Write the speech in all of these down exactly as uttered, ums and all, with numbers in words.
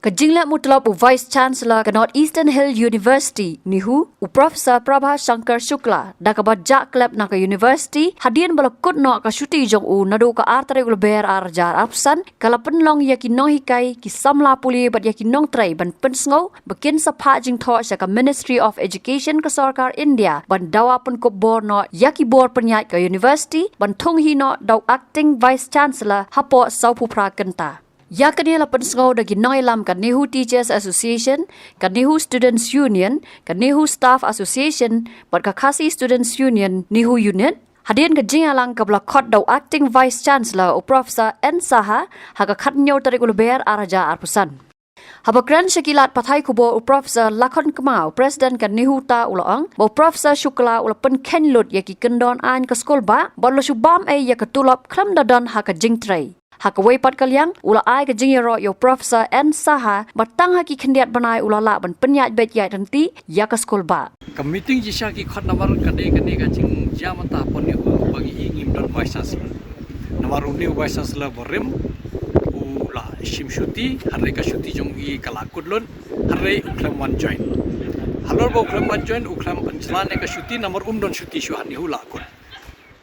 Ka jingleh mutlop u Vice Chancellor ka North Eastern Hill University, NEHU, u Professor Prabha Shankar Shukla, da kaba jah klep na ka University, hadien ba la kut noh ka shuti jong u naduh ka ar tarik u Lber ar hajar arphew san, ka la pynlong ïa ki nonghikai, ki samla pule bad ïa ki nongtrei ban pynsngew ba kin sa phah jingthoh sha ka Ministry of Education ka sorkar India ban dawa pynkup bor noh ïa ki bor pynïaid ka University ban thung hi noh da u Acting Vice Chancellor hapoh sawphew phra kynta. Ïa kane la pynsngew da ki nongïalam ka NEHU Teachers Association, ka NEHU Students Union, ka NEHU Staff Association bad ka Khasi Students Union NEHU Unit, hadien ka jingïalang kaba la khot da u Acting Vice Chancellor u Professor N Saha ha ka khathynñiew tarik u Lber ar hajar arphew san. Haba kren sha ki lad pathai khubor u Professor Lakhon Kma, u President ka NEHUTA, u la ong ba u Professor Shukla u la pynkheiñ lut ïa ki kyndon aiñ ka skulbah bad u la shu bam ei ïa ka tulop khlem da don ha ka jingtrei. Ha kawei pat ka liang, u la ai ka jingïaroh ïa u Professor N Saha ba tang ha ki khyndiat bnai u la lah ban pynïaid beit ïaid ryntih ïa ka skulbah. Ka meeting jingshisha ki khot namar kane kane ka jingjia mynta ha NEHU ba ngi i ngim don Vice Chancellor. Namar une u Vice Chancellor barim u la shim shuti, hynrei ka shuti jong i ka la kut lut, hynrei u khlem wan join. Halor ba u khlem wan join, u khlem pynjlan ïa ka shuti namar um don shuti shuh ha NEHU la kut.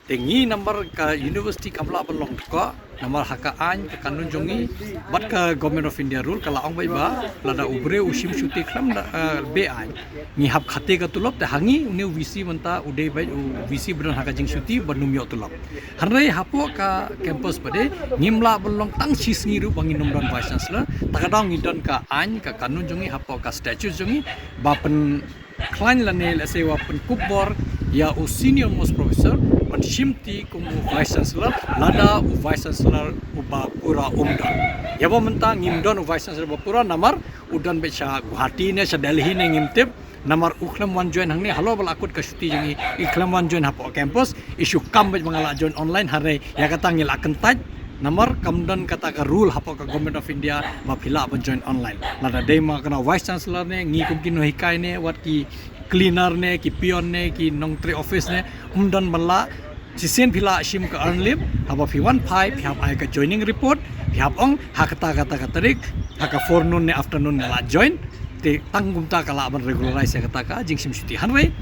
Te ngi namar ka university kam lah ban long dkhot, namar ha ka aiñ ka kanun jong ngi bad ka Government of India rule ka la ong beit ba lada u briew u shim shuti khlem da, eh, be aiñ, ngi hap khate ka tulop. Te ha ngi une u VC mynta u dei beit u VC ba don ha ka jingshuti ban ym ïoh tulop. Hynrei hapoh ka campus pat de ngim lah ban long tang shi sngi ruh ba ngin ym don Vice Chancellor. Ta ka daw ngi don ka aiñ ka kanun jong ngi hapoh ka statute jong ngi ba pyn khlaiñ lane lehse wa pynkup bor ïa u senior most professor ban shim ti kum u Vice Chancellor lada u Vice Chancellor uba pura um don. Ïa ba mynta ngim don u Vice Chancellor ba pura namar u don beit sha Guwahati ne sha Delhi ne ngim tip, namar u khlem wan join hangne halor ba la kut ka shuti jong i, i khlem wan join hapoh campus, i shu kam beit ba nga lah join online, hynrei ïa kata ngi lah kyntait. Namar kam don kata ka rule hapoh ka Government of India ba phi lah ban join online. Lada dei ma kane Vice Chancellor ne, ngi kum ki nonghikai ne, wat ki cleaner ne, ki peon ne, ki nongtrei office ne, um don ban lah. Shisien phi lah shim ka earned leave, haba phi wan phai phi hap ai ka joining report, phi hap ong ha kata kata ka tarik, ha ka forenoon ne afternoon nga lah join. Te tang kumta ka lah ban regularize ïa kata ka jingshim shuti. Hynrei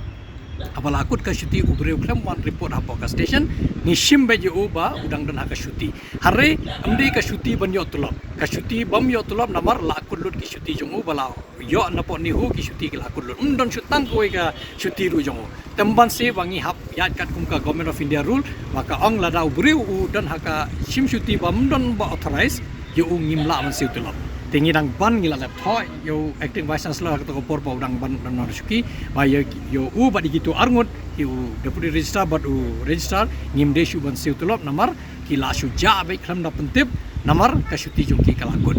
haba la kut ka shuti u briew khlem wan report hapoh ka station, ngi shim beit ïa u ba u dang don ha ka shuti. Hynrei ym dei ka shuti ban ïoh tulop. Ka shuti bym ïoh tulop namar la kut lut ki shuti jong u ba la ïoh napoh NEHU, ki shuti ki la kut lut. Ym don shuh tang kawei ka shuti ruh jong u. Te ym banse ba ngi hap ïaid katkum ka Government of India rule ba ka ong lada u briew u don ha ka shim shuti bym don ba authorize, ïa u ngim lah ban siew tulop. Te ngi dang ban, ngi la dep thoh ïa u Acting Vice Chancellor ha kato ka por ba u dang ban, dang nang shuki, ba ïa, ïa u bad ïa kito arngut, ïa u Deputy Registrar bad u Registrar, ngim dei shuh ban siew tulop namar ki la shu jah beit khlem da pyntip namar ka shuti jong ki ka la kut.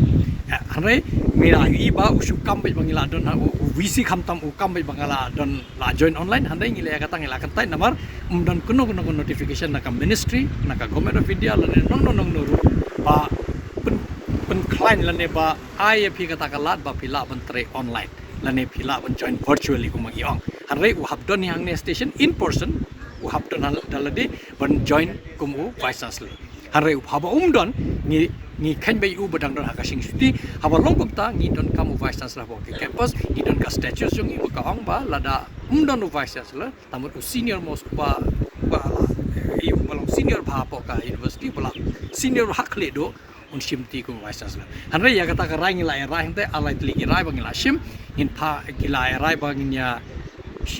Eh, hynrei ngi la ïohi ba u shu kam beit ba ngi la don ha u, u VC khamtam u kam beit ba nga la don, la join online, hynrei ngi la ïa kata ngi la kyntait namar ym don kano kano ka notification na ka ministry, na ka Government of India lane nongno nongno ruh ba pyn, pynkhlaiñ lane ba ai ïa phi kata ka lad ba phi lah ban trei online lane phi lah ban join virtually kum ba ngi ong. Hynrei u hap don hangne station in person, u hap don ha, da lade ban join kum u Vice Chancellor. Hynrei u haba um don, ngi, ngi kheiñ beit u ba dang don ha ka jingshuti. Haba long kumta ngi donkam u Vice Chancellor hapoh ka campus, ngi don ka statute jong ngi ba ka ong ba lada um don u Vice Chancellor, ta mut u senior most ba, ba la, eh, u ba long senior bha hapoh ka university, ba la senior ha khlieh duh, un shim ti kum Vice Chancellor. Hynrei ïa kata ka rai ngi la ïarai hangta, ar lai tylli ngi rai ba ngi la shim, ngin phah, ki la ïarai ba ngin ïa,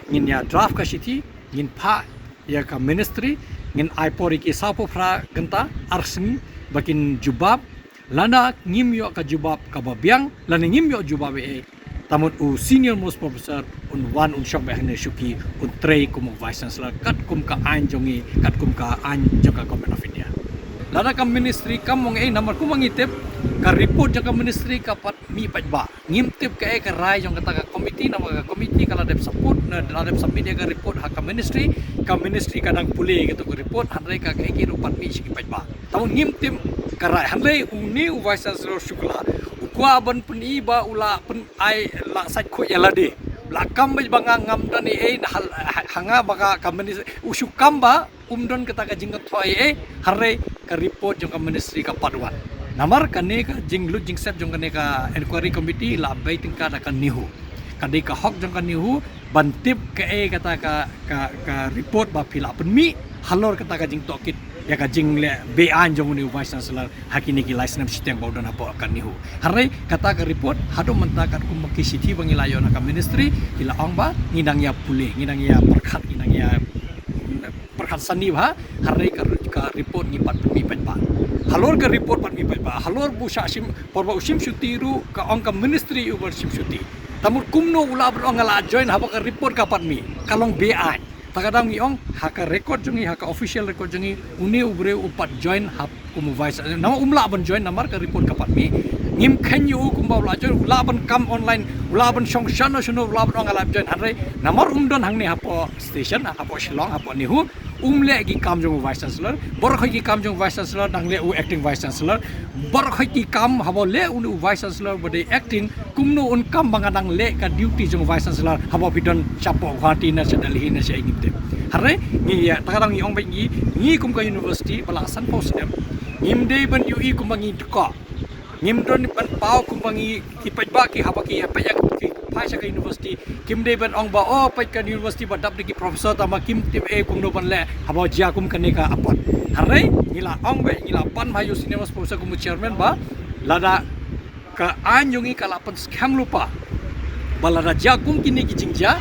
ngin ïa draft ka shithi, ngin phah ïa ka ministry, ngin ai por ïa ki sawphew phra kynta, ar sngi ba kin jubab. Lada ngim ïoh ka jubab kaba biang, lada ngim ïoh jubab ei ei, ta mut u senior most professor un wan un shong beit hangne shuki, un trei kum u Vice Chancellor katkum ka aiñ jong ngi, katkum ka aiñ jong ka Government of India. Lada ka ministry kam ong ei, namar kum ba ngi tip, ka report jong ka ministry ka pat mih paidbah. Ngim tip kaei ka rai jong kata ka committee, namar ka committee ka la dep support, na, la dep submit ïa ka report ha ka ministry, ka ministry ka dang pule ïa kato ka report, hynrei ka, kaei ki ruh pat mih sha ki paidbah. Tangba ngim tip ka rai, hynrei une u Vice Chancellor Shukla u kwah ban pyni ba u la pyn, ai, la sait khuid ïa lade. La kam beit ba nga ngam don ei ei, na hal, ha, ha nga ba ka, ka ministry, u shu kam ba um don kata ka jingkynthoi ei ei, hynrei ka report jong ka ministry ka pat wan. Namar kane ka jinglut jingset jong kane ka inquiry committee la bei tyngka da ka NEHU. Ka dei ka hok jong ka NEHU ban tip kaei kata ka, ka, ka report ba phi la pynmih halor kata ka jingtohkit ïa ka jingleh beaiñ jong une u Vice Chancellor ha kine ki lai snem shiteng ba u don hapoh ka NEHU. Hynrei kata ka report haduh mynta katkum ki shithi ba ngi la ïoh na ka ministry, ki la ong ba ngi dang ïa pule, ngi dang ïa pyrkhat, ngi dang ïa pyrkhat sani bha. Hynrei ka, ka report ngi pat mih paidbah. Halor ka report pat mih paidbah, halor ba u shah shim, por ba u shim shuti ruh ka ong ka ministry u ban shim shuti. Te mut kumno u lah ban ong nga la join haba ka report ka pat mih? Ka long beaiñ. Te ka daw ngi ong ha ka record jong ngi, ha ka official record jong ngi, une u briew u pat join hap kum u vice, namar um lah ban join namar ka report ka pat mih. Ngim kheiñ ïa u kumba u lah join, u lah ban kam online, u lah ban shong shano shano, u lah ban ong nga la join, hynrei namar um don hangne hapoh station, hapoh Shillong, hapoh NEHU, um leh ki kam jong u Vice Chancellor. Baroh ki kam jong u Vice Chancellor dang leh u acting Vice Chancellor. Baroh ki kam haba leh une u Vice Chancellor ba dei acting, kumno un kam ba nga dang leh ka duty jong u Vice Chancellor haba phi don shapoh Guwahati ne sha Delhi ne sha, ngim tip. Hynrei ngi ïa, te ka daw ngi ong beit ngi, ngi kum ka university ba la sanphew snem, ngim dei ban ïohi kumba ngi dkoh. Ngim don ban paw kumba ngi, ki paidbah ki haba ki ïa peit ïa ki phai sha ka university, kim dei ban ong ba, oh, peit ka university ba dap da ki professor, tangba kim tip ei kumno ban leh haba jia kum kane ka apot. Hynrei ngi la ong beit, ngi la pan bha ïa u Senior Most Professor kum u chairman ba lada ka aiñ jong ngi ka la pynskhem lypa ba lada jia kum kine ki jingjia,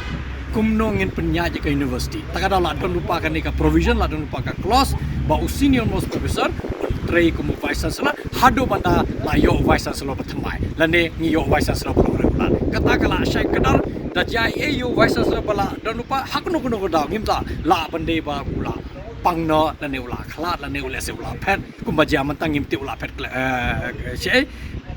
kumno ngin pynïaid ïa ka university. Te ka daw la don lypa kane ka provision, la don lypa ka clause ba u Senior Most Professor un trei kum u Vice Chancellor haduh ban da la ïoh u Vice Chancellor ba thymmai lane ngi ïoh u Vice Chancellor ba long regular. Kata ka la shai kdar. Da jia ei ïa u Vice Chancellor ba la don lypa, ha kano kano ka daw ngim da lah ban dei ba u la pang noh lane u la khlad lane u lehse u la phet. Kumba jia mynta ngim tip u la phet kle-, eh, shaei.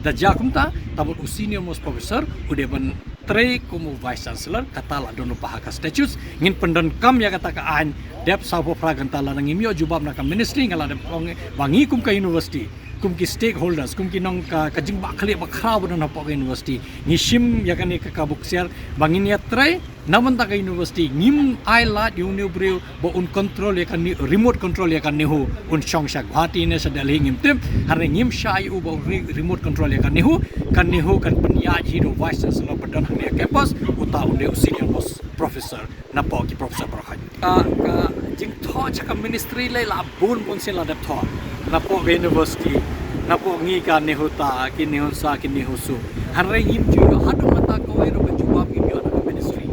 Da jia kumta, te mut u Senior Most Professor u dei ban trei kum u Vice Chancellor, kata la don lypa ha ka statutes. Ngin pyndonkam ïa kata ka aiñ dep sawphew phra kynta. Lada ngim ïoh jubab na ka ministry, nga la dep ong ba ngi kum ka university, kum ki stakeholders, kum ki nong ka, ka jingbakla bakhraw ba don hapoh ka university, ngi shim ïa kane ka, ka buksiar ba ngin ïa trei na bynta ka university. Ngim ai lad ïa une u briew ba un control ïa ka NE-, remote control ïa ka NEHU, un shong sha Guwahati ne sha Delhi, ngim tip. Hynrei ngim shah ïa u ba un re-, remote control ïa ka NEHU. Ka NEHU kan pynïaid hi da u Vice Chancellor ba don hangne ha campus, uta u dei u Senior Most Professor napoh ki professor baroh. Ka, ka jingthoh sha ka ministry lei la bun bun sien la dep thoh napoh ka university, napoh ngi ka NEHUTA, ki NEHUSA, ki NEHUSU. Hynrei ngim ju ïoh haduh mynta kawei ruh ka jubab ngim ïoh na ka ministry.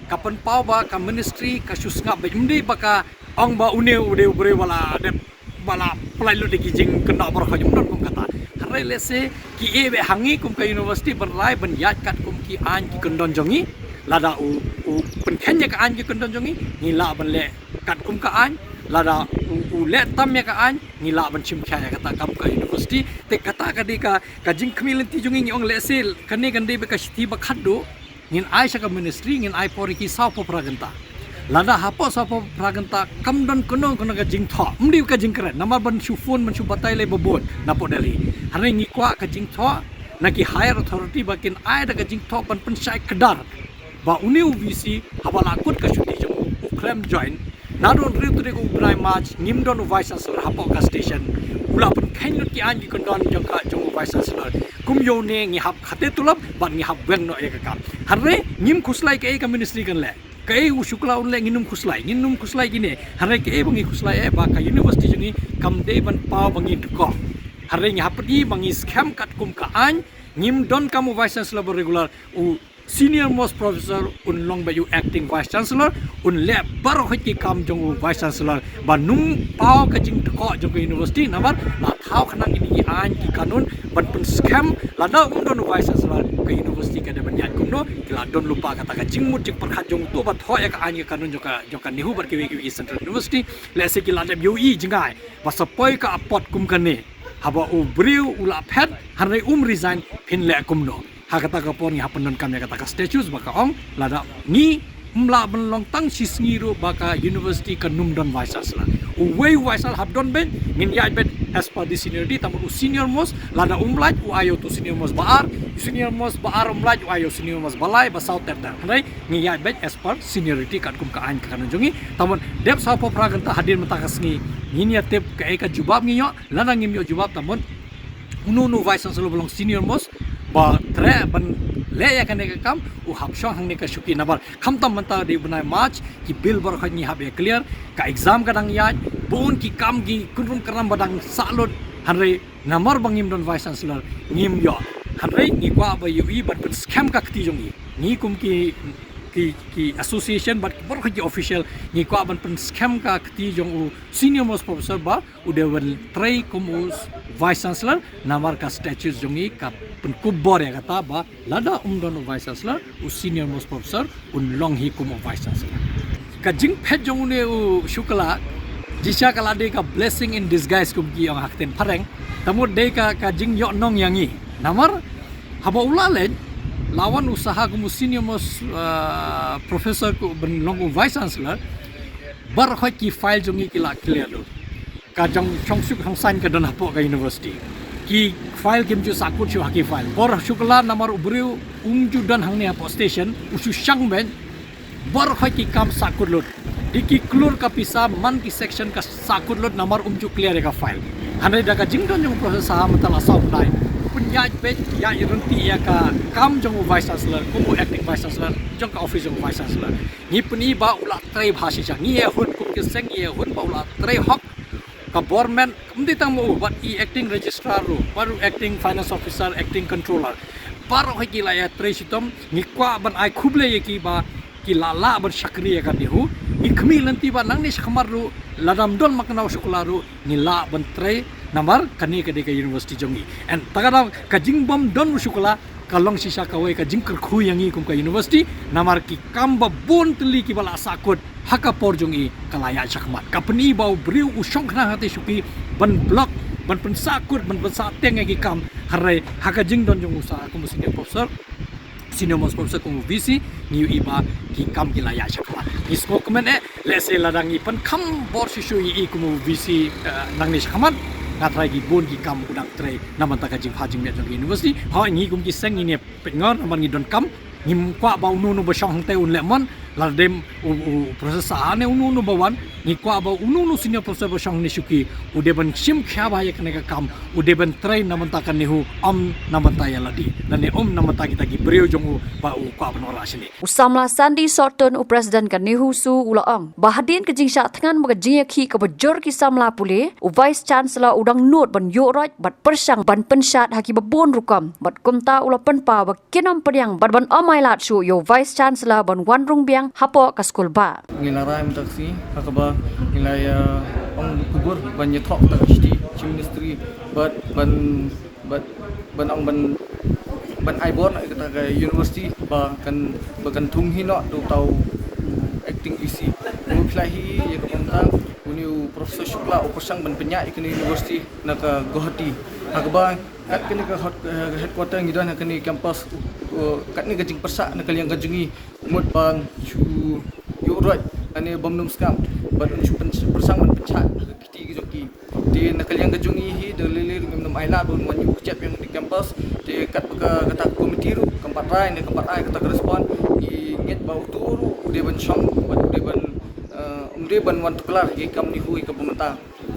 Ka pynpaw ba ka ministry ka shu sngap beit, ym dei ba ka ong ba une u dei u briew ba la dep, ba la pynlait lut da ki jingkynnoh baroh, ka jingmut kum kata. Hynrei lehse ki ïeh beit ha ngi kum ka university ban rai ban ïaid katkum ki aiñ ki kyndon jong ngi. Lada u, u pynkheiñ ïa ka aiñ ki kyndon jong ngi, ngi lah ban leh katkum ka aiñ. Lada u, u leh tam ïa ka aiñ, ngi lah ban shim khia ïa kata kam ka university. Te kata ka dei ka, ka jingkhmih lynti jong ngi, ngi ong lehse kane kan dei beit ka shithi ba khatduh. Ngin ai sha ka ministry, ngin ai por ïa ki sawphew phra kynta. Lada hapoh sawphew phra kynta kam don kano kano ka jingthoh, ym dei ka jingkren, namar ban shu phone, ban shu batai lei ba bun napoh Delhi. Hynrei ngi kwah ka jingthoh na ki higher authority ba kin ai da ka jingthoh ban pynshai kdar ba une u VC haba la kut ka shuti jong u, u khlem join. Naduh hynriew tarik u bnai March ngim don u Vice Chancellor hapoh ka station. U la pynkheiñ lut ki aiñ ki kyndon jong ka, jong u Vice Chancellor. Kum ïa une ngi hap khate tulop bad ngi hap weng noh ïa ka kam. Hynrei ngim khuslai kaei ka ministry kan leh, kaei u Shukla un leh, ngin ym khuslai, ngin ym khuslai kine. Hynrei kaei ba ngi khuslai eh ba ka university jong ngi kam dei ban paw ba ngi dkoh. Hynrei ngi hap pyni ba ngi skhem katkum ka aiñ. Ngim donkam u Vice Chancellor ba regular, u Senior Most Professor un long beit u acting Vice Chancellor, un leh baroh hi ki kam jong u Vice Chancellor ban ym paw ka jingdkoh jong ka university. Namar la thaw khnang kine ki aiñ ki kanun ban pynskhem. Lada um don u Vice Chancellor, ka university ka dei ban ïaid kumno? Ki la don lypa kata ka jingmut jingpyrkhat jong uto ba thoh ïa ka aiñ ka kanun jong ka, jong ka NEHU bad kiwei kiwei ki Central University. Lehse ki la dep ïohi jngai ba sa poi ka apot kum kane, haba u briew u la phet, hynrei um resign, phin leh kumno? Ha kata ka por ngi hap pyndonkam ïa kata ka statutes ba ka ong lada ngi, ym lah ban long tang shi sngi ruh ba ka university kan ym don Vice Chancellor. Uwei u Vice Chancellor hap don beit, ngin ïaid beit as per the seniority. Te mut u Senior Most, lada um lait, u ai ïa uto u Senior Most ba ar, u Senior Most ba ar um lait, u ai ïa u Senior Most ba lai, ba saw ter ter. Hynrei ngi ïaid beit as per seniority katkum ka aiñ ka kanun jong ngi. Te mut dep sawphew phra kynta, hadien mynta ka sngi ngin ïa tip kaei ka jubab ngi ïoh. Lada ngim ïoh jubab, te mut Uno uno u Vice Chancellor ba long senior most ba treh ban leh ïa kane ka kam u hap shong hangne ka shuki, namar khamtam mynta dei u bnai March, ki bill baroh khoit ngi hap ïa clear, ka exam ka dang ïaid, bun ki kam ki kynrum kynram ba dang sah lut, hynrei namar ba ngim don Vice Chancellor ngim ïoh. Hynrei ngi kwah ba ïohi ban pynskhem ka kti jong i. Ngi kum ki ki ki association bad baroh ki official ngi kwah ban pynskhem ka kti jong u senior most professor ba u dei ban trei kum u Vice Chancellor, namar ka statute jong i ka pynkup bor ïa kata ba lada um don u Vice Chancellor, u senior most professor un long hi kum u Vice Chancellor. Ka jingphet jong une u Shukla, jingshisha ka la dei ka blessing in disguise kum ki ong ha ktien phareng. Te mut dei ka ka jingïoh nong ïa ngi. Namar haba u la leit, la wan u saha kum u senior most, uh, professor, u ban long u Vice Chancellor, baroh khoit ki file jong ngi ki la clear lut. Ka jong shong suk shong saiñ ka don hapoh ka university. Ki file kim ju sahkut shuh ha ki file. Por Shukla namar u briew um ju don hangne hapoh station, u shu shang beit, baroh khoit ki kam sahkut lut. Dei ki klur ka pisa man ki section ka sahkut lut namar um ju clear ïa ka file. Hynrei da ka jingdon jong u Professor Saha mynta la saw bnai, u pynïaid beit, ïaid ryntih ïa ka kam jong u Vice Chancellor, kum u acting Vice Chancellor jong ka office jong u Vice Chancellor. Ngi pyni ba u la trei bha shisha. Ngi ïa hun kum ki seng, ngi ïa hun ba u la trei hok. Ka bor met, ym dei tang ma u, bad i acting registrar ruh, bad u acting finance officer, acting controller. Baroh hi ki la ïa trei shitom, ngi kwah ban ai khublei ïa ki ba ki la lah ban shakri ïa ka NEHU. Ngi khmih lynti ba nangne shakhmat ruh, lada ym don ma kane u Shukla ruh, ngi lah ban trei namar kane ka dei ka university jong ngi. And ta ka daw ka jingbym don u Shukla, ka long shisha kawei ka jingkyrkhu ïa ngi kum ka university, namar ki kam ba bun tylli kiba la sahkut ha ka por jong i ka la ïaid shakhmat. Ka pyni ba u briew u shong khnang ha te shuki ban block, ban pynsahkut, ban pynsahtieng ïa ki kam, hynrei ha ka jingdon jong u Saha kum u senior professor, senior most professor kum u VC, ngi ïohi ba ki kam ki la ïaid shakhmat. Ngi sngewkmen eh, lehse lada ngi pynkham bor shuh shuh ïa i kum u VC, eh, nangne shakhmat, nga tharai ki bun ki kam u dang trei na bynta ka jingpha jingmiat jong ka university. Hooid, ngi kum ki seng ngin ïa peit ngor namar ngi donkam. Ngim kwah ba uno uno ba shong hangtei un leh mon, lada dei u, u Professor Saha ne uno uno ba wan, ngi kwah ba uno uno senior professor ba shong hangne shuki u dei ban shim khia bha ïa kane ka kam, u dei ban trei na bynta ka NEHU, ym na bynta ïa lade, lane ym na bynta kita ki briew jong u ba u kwah ban wanrah shane. U samla Sandy Shorten, u president ka NEHUSU, u la ong ba hadien ka jingshah thngan bad ka jingïakhih kaba jur ki samla pule, u Vice Chancellor u dang nud ban ïuhroit bad pyrshang ban pynshad ha kiba bun rukom, bad kumta u la pynpaw ba kin ym pdiang bad ban ym ailad shuh ïa u Vice Chancellor ban wan rung biang hapoh ka skul bah. Ngi la rai mynta ka sngi ha kaba ngi la ïa ong khubor ban ïathoh kata ka shithi sha ministry bad ban ban ban ong ban ban ai bor na kata ka university ba kan ba kan thung hi noh da uta u acting VC. Ngi phi la hi ïa ka bynta une u Professor Shukla u pyrshang ban pynïaid ïa kane university na ka Guwahati. Ha kaba kat kane ka hot-, eh, headquarter ngi don ha kane campus, eh, kat kane ka jingpyrshah na ka liang ka jong ngi. Mut ban shu ïuhroit ane bym nym skam bad un shu pyn-, pyrshang ban pynshad ha ka kti ka jong ki. Te na ka liang ka jong ngi hi da lei lei ruh ngim nym ailad ba un wan ïuh kjep ïa kane campus. Te kat ba ka kata ka committee ruh kam pat rai ne kam pat ai kata ka respond, ngi ngeit ba uto ruh u dei ban shong bad u dei ban, eh, um dei ban wan tuklar ïa ki kam NEHU ïa kaba mynta.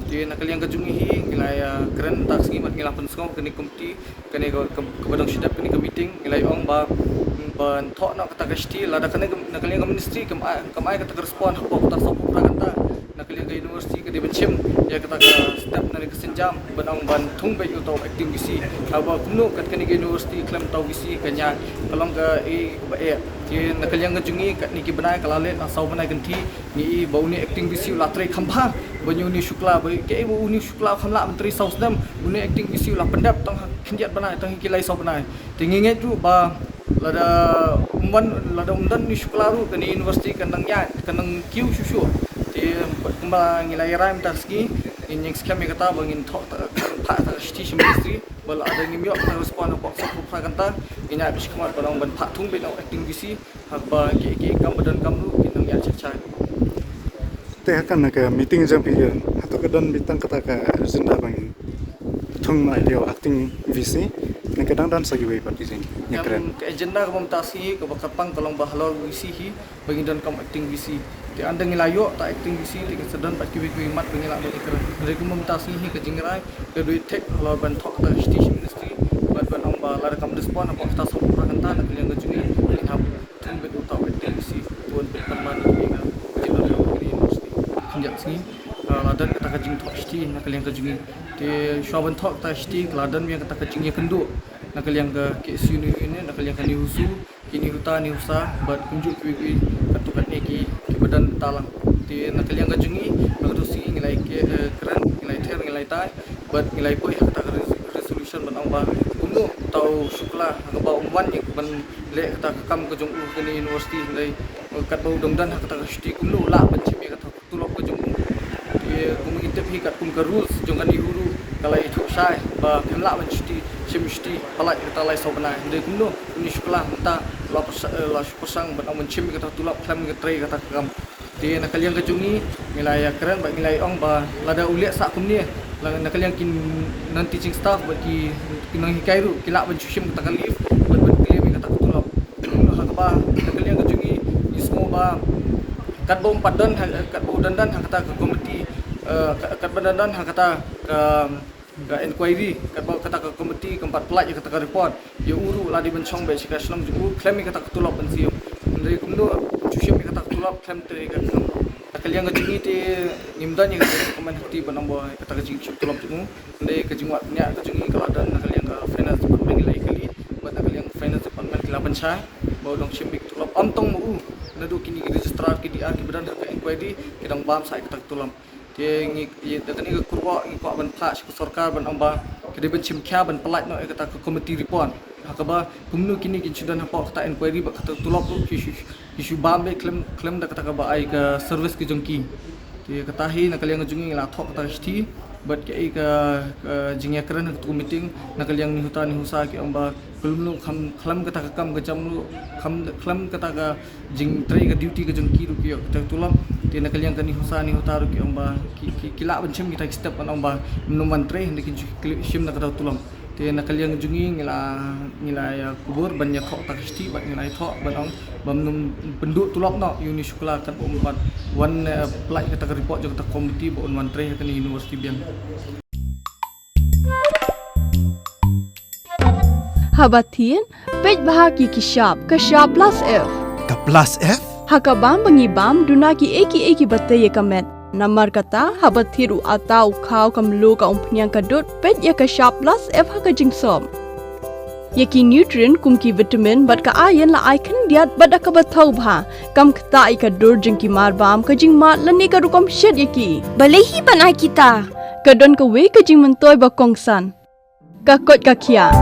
Te na ka liang ka jong ngi hi ngi la ïa kren mynta ka sngi bad ngi la pynsngew kane ka committee, kane ka, ka, kaba dang shu dep kane ka meeting, ngi la ïa ong ba ban thoh noh kata ka shithi, lada kane ka, na ka liang ka ministry kam ai, kam ai kata ka respond hapoh kata ka sawphew phra kynta, na ka liang ka university ka dei ban shim ïa kata ka step ne ka sienjam ban ong ban thung beit ïa uta u acting VC. Haba kumno kat kane ka university khlem uta u VC ka ñiah, ka long kaei kaba eh. Te na ka liang ka jong ngi katne ki bnai ka la leit la saw bnai kynthih, ngi i ba une acting VC u la trei kham bha ban ïa une u Shukla, ba kaei ba une u Shukla u kham lah ban trei saw snem, une acting VC u la pyndep tang ha khyndiat bnai, tang ha ki lai saw bnai. Te ngi ngeit ruh ba lada um wan, lada um don une u Shukla ruh kane university kan nang ïaid, kan nang kiew shuh shuh. Te bad kumba ngi la ïa rai mynta ka sngi, ngin ïeng skhem ïa kata ba ngin thoh ta, phah ta ka shithi sha ministry. Ba lada ngim ïoh ka respond hapoh sawphew phra kynta, ngin ïaid beit shakhmat ban ong ban phah thung beit ïa u acting VC, ha kaba ki, ki kam ba donkam ruh kin nang ïaid shai shai. Te ha kane ka meeting jong phi, hato ka don beit tang kata ka agenda ba ngin thung noh ïa u acting VC, ne ka dang don sa kiwei pat ki jingïakren? Em, ka agenda kaba mynta ka sngi kaba kyrpang ka long ba halor VC hi ba ngin donkam acting VC. Te hadien ngi la ïoh kata acting D C te ka sdang bad kiwei kiwei mat ba ngi lah ban ïakren. Hynrei kumba mynta sngi hi ka jingrai ka dei thik halor ban thoh kata ka shithi sha Ministry bad ban ong ba lada kam respond hapoh kata sawphew phra kynta na ka liang ka jong ngi, ngin hap thung beit uta u acting D C ban pynman ïa ka jingdon ka university. Khyndiat sngi la don kata ka jingthoh shithi na ka liang ka jong ngi. Te shuwa ban thoh kata ka shithi ka la don ïa kata ka jingïakynduh na ka liang ka K S U Union, na ka liang ka NEHUSU, ki NEHUTA, NEHUSA bad kumjuh kiwei kiwei katto katne ki, kiba don bynta lang. Te na ka liang ka jong ngi ha kato ka sngi ngi la ïa kren, ngi la ïa ther, ngi la ïa tai bad ngi la ïa poi ha kata ka res-, resolution ban ong ba kumno uta u Shukla ha kaba um wan ïa ban leh kata ka kam ka jong u ha kane ka university, hynrei katba u dang don ha kata ka shuti kumno u lah ban shim ïa kata ka tulop ka jong u. Te kum ngi tip hi katkum ka rules jong ka NEHU ruh ka la ïathuh shai ba phim lah ban shuti, shim shuti palat kata lai saw bnai. Hynrei kumno une u Shukla mynta la pyrsa-, eh, la shu pyrshang ban ong ban shim kata tulop khlem ka trei kata ka kam. Te na ka liang ka jong ngi ngi la ïa kren bad ngi la ïa ong ba lada u leh sah kumne, la na ka liang ki non-teaching staff bad ki, ki nonghikai ruh ki lah ban shu shim kata ka leave bad ban claim ïa kata ka tulop. Ha kaba na ka liang ka jong ngi ngi sngew ba katba um pat don ha, katba u dang don ha kata ka committee, eh, ka-, katba dang don ha kata ka, ka inquiry, katba kata ka committee kam pat pynlait ïa kata ka report, ïa u ruh la dei ban shong beit sha ka shnong jong u khlem ïa kata ka tulop ban siew. Hynrei kumno shu shim ïa kata ka tulop khlem trei ka kam. Na ka liang ka jong ngi te ngim don ïa kata ka comment ha kti ban ong ba kata ka jingshim tulop jong u. Hynrei ka jingwad bniah ka jong ngi ka la don na ka liang ka finance department ngi la ïa kylli bad na ka liang ka finance department ki la pynshai ba u dang shim beit ka tulop, ym tang ma u, naduh kine ki registrar ki D R kiba don ha ka inquiry ki dang bam sah ïa kata ka tulop. Te ngi, ïa, da kane ka kyrwoh ngi kwah ban phah sha ka sorkar ban ong ba ka dei ban shim khia ban pynlait noh ïa kata ka committee report ha kaba kumno kine kin shu don hapoh kata inquiry bad kata ka tulop ruh ki shu, ki shu bam beit khlem, khlem da kata kaba ai ka service ka jong ki. Te kata hi na ka liang ka jong ngi ngi la thoh kata ka shithi bad kaei ka, ka jingïakren ha katu ka meeting na ka liang NEHUTA NEHUSA ki ong ba khlem, khlem, khlem kata ka kam ka jam ruh, khlem, khlem kata ka jingtrei ka duty ka jong ki ruh ki ïoh kata ka tulop. Te na ka liang ka NEHUSA NEHUTA ruh ki ong ba ki, ki, ki lah ban shim kita ki step ban ong ba ym nym wan trei hynrei kin shu shim da kata ka tulop. Te na ka liang jong ngi ngi la, ngi la ïa kubur ban ïa thoh kata ka shithi bad ngi la ïa thoh ban ong ba ym nym pynduh tulop noh ïa une u Shukla katba um pat wan, eh, pynlait kata ka report jong kata ka committee ba un wan trei ha kane ka university biang. Haba thied, peit bha ki ki shap, ka shap plus F. Ka plus F? Ha ka bam ba ngi bam, duna kiei kiei kiba tei ïa ka met. Namar kata, haba thied u atta u khaw ka mluh ka umphniang ka dud, peit ïa ka shap plus F ha ka jingsop. Ïa ki nutrient kum ki vitamin bad ka iron la ai khyndiat bad da kaba thaw bha. Kam ktah ïa ka dur jong ki mar bam, ka jingmad lane ka rukom shet ïa ki. Balei hi ban ai kita? Ka don kawei ka jingmyntoi ba kongsan. Ka koit ka khiah.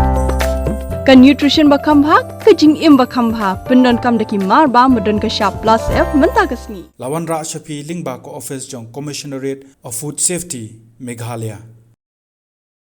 Ka nutrition ba kham bha, ka jingim ba kham bha. Pyndonkam da ki mar bam ba don ka shap plus F mynta ka sngi. La wanrah sha phi lyngba ka office jong Commissionerate of Food Safety, Meghalaya.